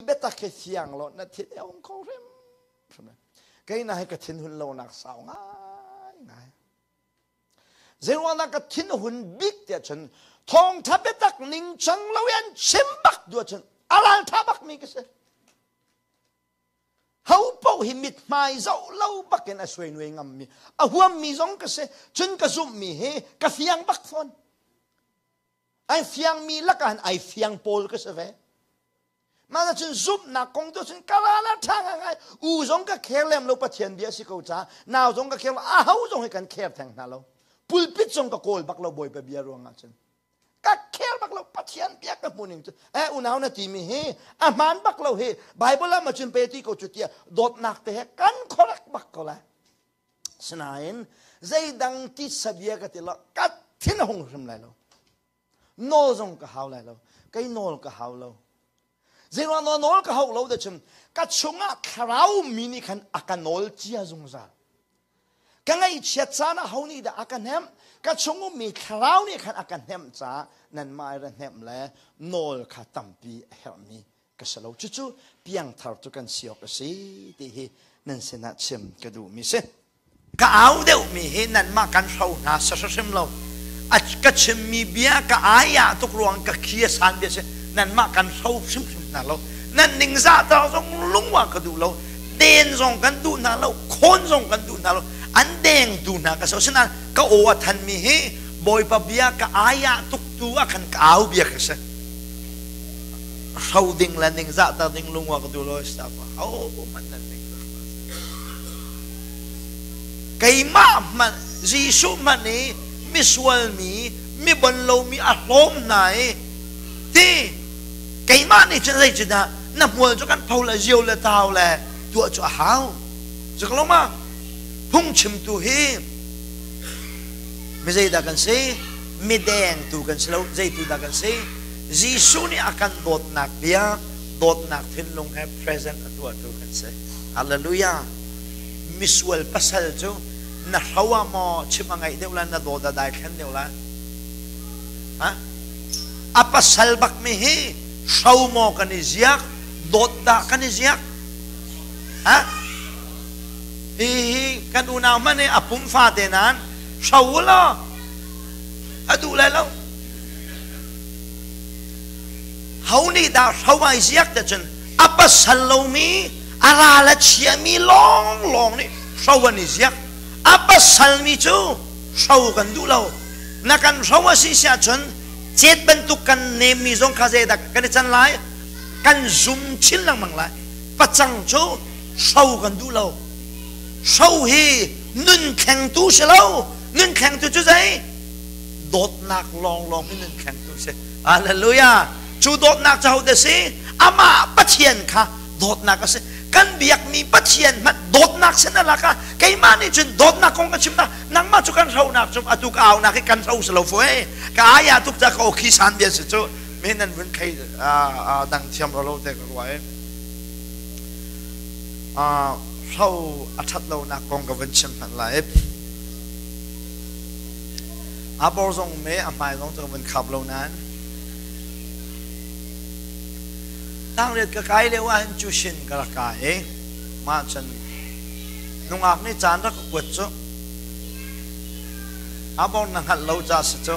Biatak hi fiang law na thin a hung kho hrimhrim. Kei na hi ka thin hun lonak sau ngai ngai. Zeiruangah ka thin hun bik tiah cun thawngtha biatak ningcang lo in an chim bak duh cun a raltha bak mi ka si. Ho paoh hi mithmai zoh lo bakin a suai nuai ngammi a huammi zong ka si cun ka zumhmi hi ka fiang bak fawn. Ai fiangmi lakah hin ai fiang pawl ka si ve. Mah cun zumhnak kong tu cun ka ral a ṭha ngai. U zong ka kher lem lo Pathian bia si ko ca. Nau zong ka kher lo. Aho zong hi kan kher theng hna lo. Pulpit zong ka kawl bak lo Bawipa bia ruangah cun. Ka kher bak lo Pathian bia ka hmu ning cu. Eh unau na timi hi a hmaan bak lo hi Bible ah ma cun pe ti ko cu tiah dawtnak te he kan correct bak ko lai. Sinain zeidang titsa bia ka ti lo ka thin a hung hrim lai lo. Nawl zong ka hau lai lo. Kei nawl ka hau lo. Zeiruang nawl nawl ka hau lo da chim ka chungah thlarau mi nih khan a ka nawl cia zungzal. Ka ngaihchiat caan ah ho nih dah a ka hnemh? Ka chung ummi thlarau nih khan a ka hnemh caah nanmah i ra hnemh le nawl kha tampi a herhmi ka si lo. Cucu piangthar cu kan si awk a si ti hi nan sinah chim ka duhmi si. Ka au deuhmi hi nanmah kan hro hna sa hrim lo. A ka chimmi bia ka ai ah tuk ruang ka khi a san bia si nanmah kan hro hrimhrim hna lo. Nan ningzah ta zong lungwa ka duh lo. Den zong kan duh hna lo. Khawn zong kan duh hna lo. An dengtu hna ka so. Sinain ka aw a thanmi hi Bawipa bia ka ai ah tuk tu ah khan ka au bia ka si. Hro ding le ningzah ter ding lungwa ka duh lo sa ho hmanh nan ning keimah hmanh Jesuh hmanh i misual mi mi bon lomi a hlawm hna i ti keimah nih cun zeitindah na hmual cu kan pho le zio le tau le tuah cu a hau cu ma phungchimtu hi mi zeidah kan si mideng tu kan si lo zeitu dah kan si Jesuh nih a kan dawtnak bia dawtnak thinlung he present a tuahtu kan si. Hallelujah. Misual pasal cu na hro ah maw chim a ngaih deuh la na dawt a dai thlen deuh la? Ha? A pasal bak mi hi hro maw kan i ziak dawt dah kan i ziak? Ha? Hi hi kan unau hmanh hi a pum fate nain hro law a duh lai lo. Ho nih dah hro ai ziak te cun a pasal lomi a ral a chiami lawnglawng nih hro an i ziak. A pasalmi cu hro kan duh lo. Na kan hro a si si ahcun cet bantuk kan nemmi zong kha zeidah kan i can lai? Kan zum chin lengmang lai. Pacang cu hro kan duh lo. Hro hi nun thlengtu si lo. Nun thlengtu cu zei? Dawtnak lawnglawng hi nun thlengtu si. Hallelujah. Cu dawtnak cu hodah si? Amah Pathian kha dawtnak a si. Kan biakmi Pathian hmanh dawtnak sin a lak ah keimah nih cun dawtnak kong ka chim na nangmah cu kan hronak cu atu ka aunak hi kan hro si lo fu ka aya tuk ca ka awkhi san bia si cu men nan vun khei dang thiam ro lo te ka ruah e hro a that lonak kong ka vun chim hmanh lai A bor zong me a hmai zong cu ka vun khap lo nain tangriat ka kai lio ah hin cushin ka rak kai i mah cun nungak nih caan rak ka kuat cu a bor na hngalh lo ca si cu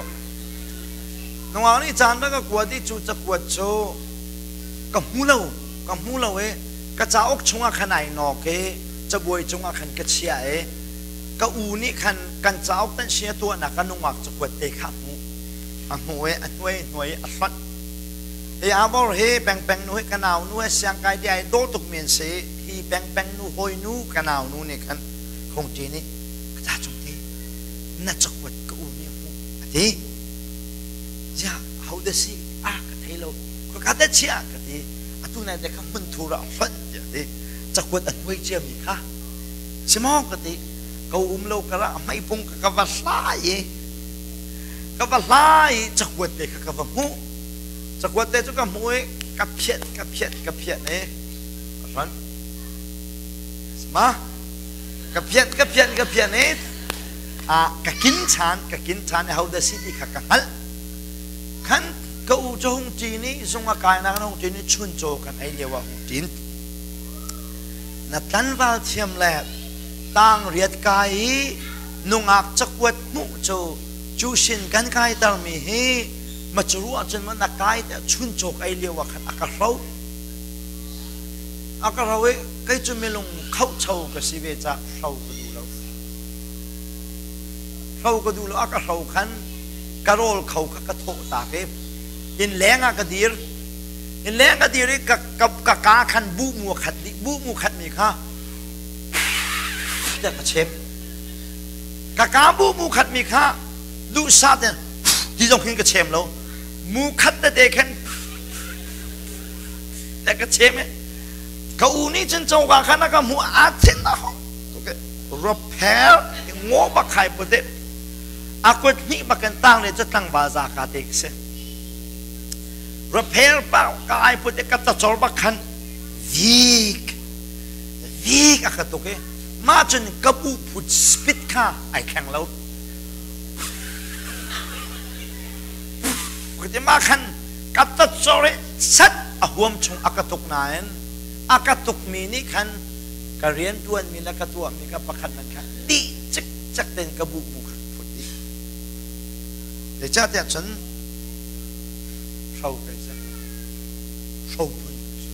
nungak nih caan rak ka kuat i cu cakuat cu ka hmu lo ka hmu lo i ka cauk chungah khan ai nawk i cabuai cungah khan ka chiah i ka u nih khan kan cauk tanh sia tuahnak ka nungak cakuat te kha a hmuh a hmuh i a hnuai hnuai a hlonh hi abor hi pengpeng nu hi ka nau nu he siangkai di ai dawh tuk mi an si hi pengpeng nu hawi nu ka nau nu nih khan khongṭi nih ka ta cung ti na cakuat ka u nih a hmuh a ti ziah ho dah si a ka thei lo khua ka chia ka ti atu nai te kha hmun thur ah hlonh tiah ti cakuat a hnuai cia mi kha Simaw ka ti ko um lo karah hmeipung ka ka va hlai i ka va hlai i cakuat te kha ka va hmuh. Cakuat te cu ka hmuh i ka phiat ka phiat ka phiat i ka hlonh. Ma ka phiat ka phiat ka phiat i a ka kin ṭhan ka kin ṭhan i hodah si ti kha ka hngalh. Khan Ka u cu hung ṭin i zung a kainak in hung ṭin i chuncaw kan ei lio ah hung ṭin. Na tlanval thiam le tang riat kai i nungak cakuat hmuh cu cu sin kan kaitermi hi ma cu ruah cun ma na kai tiah chuncaw ka ei lio ah khan a ka hro. A ka hro i kei cu milung khohcho ka si ve caah hro ka duh lo. Hro ka duh lo a ka hro khan ka rawl kho kha ka thawh tak i inn leng ah ka dir. Inn leng ka dir i ka ka ka khan buh mu a khat dih. Buh mu khat mi kha tiah ka chep. Ka ka buh mu khat mi kha duhsah tein ti zong khin ka chem lo. Mu khat tete khan tiah ka chem i ka u nih cun coka khan a ka hmuh aa thin a hong ropher ngaw bak khai put i a kut hnih bak in tang le cu tlangval za ka te ka si ropher pa ka ai put i ka tacor bak khan vik vik a ka tuk i mah cun ka bu phut spit kha ai thleng lo ka mah khan ka tacor i sat a huam chung a ka tuk nain a ka tukmi nih khan ka rianṭuanmi le ka tuahmi ka pakhat man kha dih cikcek tein ka bu mu kha phut dih. Zeicahtiah cun hro kai si. Hro phun si.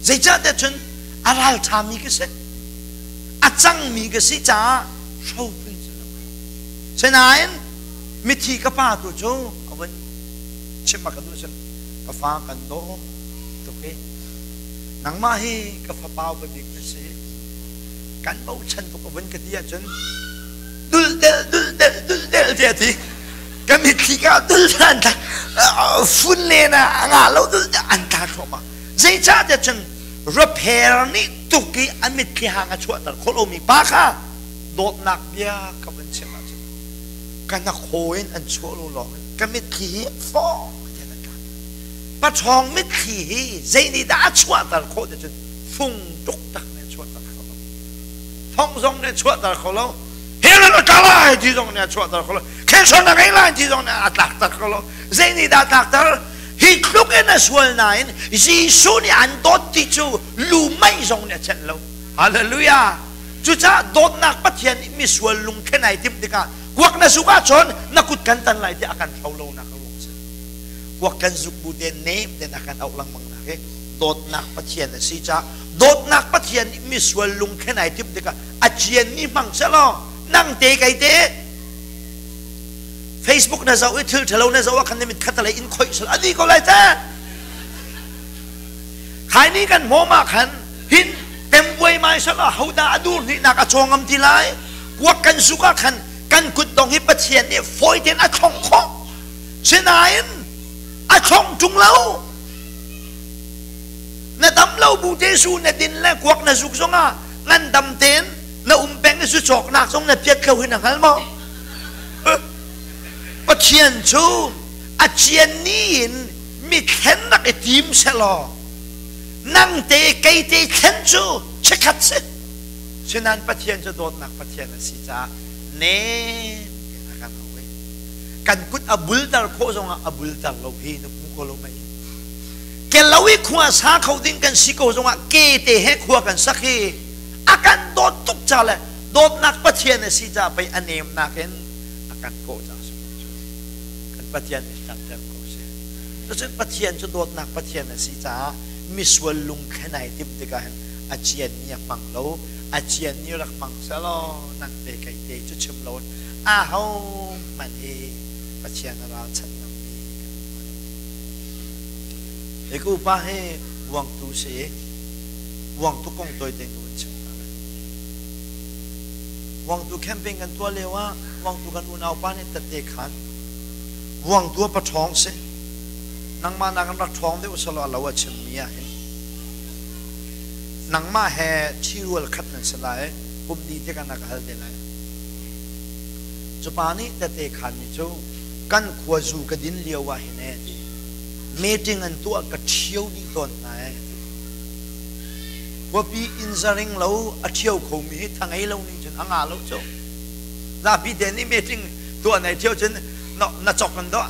Zeicahtiah cun a ralṭhami ka si. A cangmi ka si caah hro phun si lo. Sinain mithi ka pa tu cu a vun chim a ka duh cun ka fa kan daw tuk i nangmah hi ka fapa upa bik na si kan bochan tuk a vun ka ti ahcun dul del dul del dul del tiah ti ka mitthli ka dul an tla fun len ah a ngah lo dul an tla thluahmah zeicahtiah cun rapher nih tuk i a mitthli hang a chuahter khawh lomi pa kha dawtnak bia ka vun chim ahcun ka hnakhaw in an chuah lo lawng in ka mitthli hi fawk tiah an tla paṭhawng mitthli hi zei nih dah a chuahter khawh ti cun fung tuk tak nih a chuahter kho lo thong zong nih a chuahter kho lo hell in a tla lai ti zong nih a chuahter kho lo cancer na ngei lai ti zong nih a tlakter kho lo zei nih dah a tlakter hi tluk in a sual nain Jesuh nih an dawt ti cu lu mei zong nih a celh lo hallelujah cucaah dawtnak Pathian nih misual lungthlen ai timh tikah kuak na zuk ahcun na kut kan tan lai tiah a kan hro lonak a ruang si kuak kan zuk bu te nem ten a kan auh lengmang nak hi dawtnak Pathian a si caah dawtnak Pathian nih misual lungthlen ai timh tikah a cianmi hmang selaw nang te kei te Facebook na zoh i thil ṭhalo na zoh ah khan na mit khat lei in khoih sel a di ko lai te khai ni kan hmawm ah khan hin tembuai mai sel ah hodah a dur hnihnak a caw ngam ti lai kuak kan suk ah khan kan kut dong hi Pathian nih fawi tein a thlong khawh sinain a thlong ṭung lo na dam lo bu te su na din le kuak na zuk zongah ngan dam tein na um peng i zu cawknak zong na piat lo hi na hngal maw Pathian cu a cian ni in mi thlen rak i tim selaw nang te kei te thlen cu chikkhat si sinain Pathian cu dawtnak Pathian a si caah nem tein a kan auh i kan kut a bulter khawh zongah a bulter lo hi na hmu ko lo mei ke lo i khua sa kho ding kan si ko zongah ke te he khua kan sak hi a kan dawt tuk ca le dawtnak Pathian a si ca pei a nemnak in a kan kawh ca si ko cu kan Pathian nih kan rem ko si cucun Pathian cu dawtnak Pathian a si caah misual lungthlen ai timh tikah hin a cian mi a hmang lo a cian mi rak hmang selaw nang te kei te cu chim lo aho hmanh hi Pathian a ralchan ngammi kan um lo. Hi ka upa hi vuangtu si i vuangtu kong tawi tein ka vun chim hna lai. Vuangtu camping kan tuah lio ah vuangtu kan unau pa nih tette khan vuangtu a paṭhawng si nangmah nak in rak ṭhawng deuh selaw a lo a chimmi ah hin nangmah he ṭhirual khat nan si lai pum dih tikah na ka hal te lai. Cu pa nih tette khanmi cu kan khua zu ka din lio ah hin ee ti meeting an tuah ka ṭhio dih tawn hna ee ti. Khuapi inn zaring lo a ṭhio khomi hi tha ngei lo nih cun a ngah lo cu. Zapi te nih meeting tuah nai ṭhio cun Na cok in do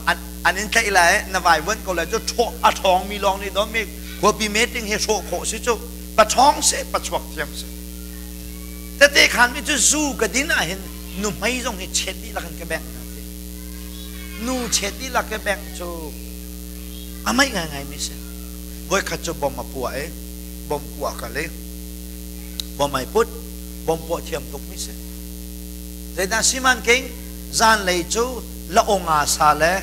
an in tlaih lai, na vaivuan ko lai cu. A ṭhawngmi lawng nih do mi khuapi meeting hi hrawh khawh si cu. Pa ṭhawng si, pa chuak thiam si. Tete khan mi cu zu ka din ah hin nuhmei zong hi chet dihlak in ka bengh hna ti. Nu chet dihlak ka bengh cu a maih ngaingai mi si. Voikhat cu bom a puah i bom puah kal i bom ai put, bom puah thiam tuk mi si. Zeidah simanking zanlei cu la-aw nga sa le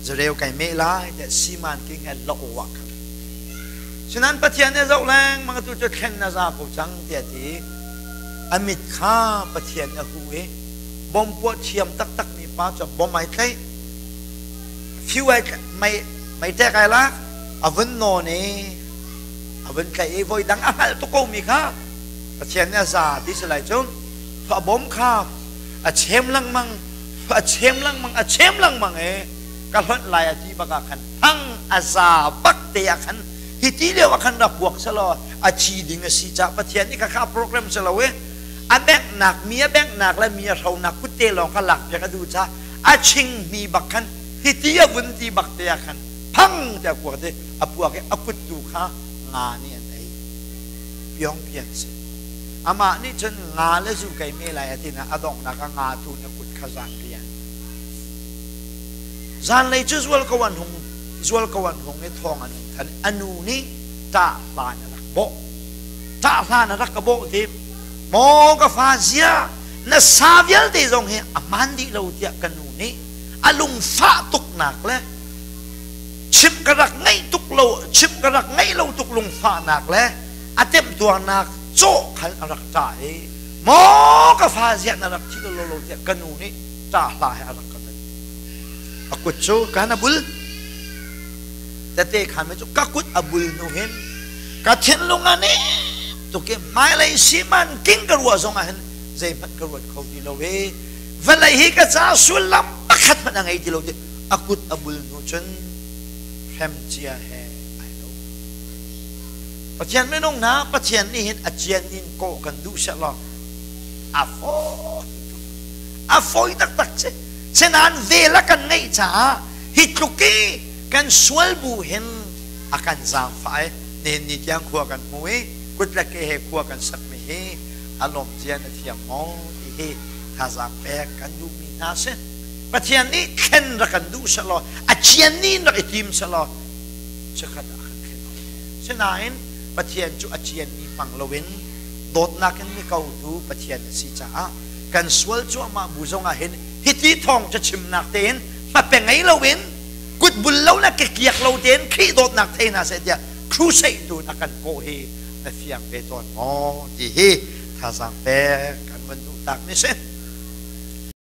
zareu kai meh lai tiah simanking he la-aw ah kal. Sinan Pathian nih zoh lengmang atu cu thlen na za ko cang tiah ti. A mit kha Pathian a hu i bom puah thiam taktakmi pa cu bom ai tlaih. Fiu ai mei mei ṭek ai lak, a vun nawn i a vun tlaih i voi dang a hngalh tuk komi kha Pathian nih a za ti si lai cu a bom kha a chem lengmang, a chem lengmang, a chem lengmang i ka hlonh lai a ti bak ah khan thang a za bak te ah khan hi ti lio ah khan rak puak selaw a thi ding a si caah Pathian nih khakha program si lo i a benghnak mi a benghnak le mi a hronak kutte lawng kha lak piak a duh caah a ching mi bak khan hi ti a vun ti bak te ah khan phang tiah kuak te a puak i a kut tu kha nga nih an ei. Piong pian si. Amah nih cun nga le zu kai me lai a ti na a donghnak ah nga tu na kut kha zan rian. Zanlei cu zual ko an hung zual ko an hung i thawng an hung than. A nu nih ṭah hlan a rak bawh. Ṭah hlan a rak ka bawh ti maw ka fa, zia na sa vialte zong hi a hmaan dih lo tiah ka nu nih a lungfah tuknak le chimh ka rak ngaih tuk lo, chimh ka rak ngaih lo tuk lungfahnak le a temtuarnak cawh khan a rak ṭah i maw ka fa, ziah na rak thi lo lo tiah ka nu nih ṭah hla he a rak ka ngan. A kut cu kan a bul tete khan cu ka kut a bul hnu hin ka thinlung a nem tuk i hmailei siman king ka ruah zong ah hin zeihmanh ka ruat kho ti lo i vawlei hi ka ca sullam pakhat hmanh a ngei ti lo ti a kut a bul hnu cun hrem cia he ai lo. Pathian minung hna, Pathian nih hin a cian in kawh kan duh sehlaw a fawi tuk, a fawi taktak si. Sinain vel a kan ngeih caah hi tluk i kan sual bu hin a kan zaangfah i nihin ni tiang khua kan hmu i kut le ke he khua kan sakmi hi a lawm zia na thiam maw ti hi thazaang pek kan duhmi hna si. Pathian nih thlen rak kan duh sehlaw, a cian ni in rak i tim sehlaw chikkhat ah kan thlen. Sinain Pathian cu a cian ni hmang loin dawtnak in mi kotu Pathian a si caah kan sual cuahmah bu zongah hin hiti thawng ca chimnak tein hmape ngei loin kut bul lo le kekiak lo tein Khrih dawtnak thei hna seh tiah crusade tu a kan kawh hi na fiang ve tawn maw ti hi thazaang pek kan van duh tak ni si.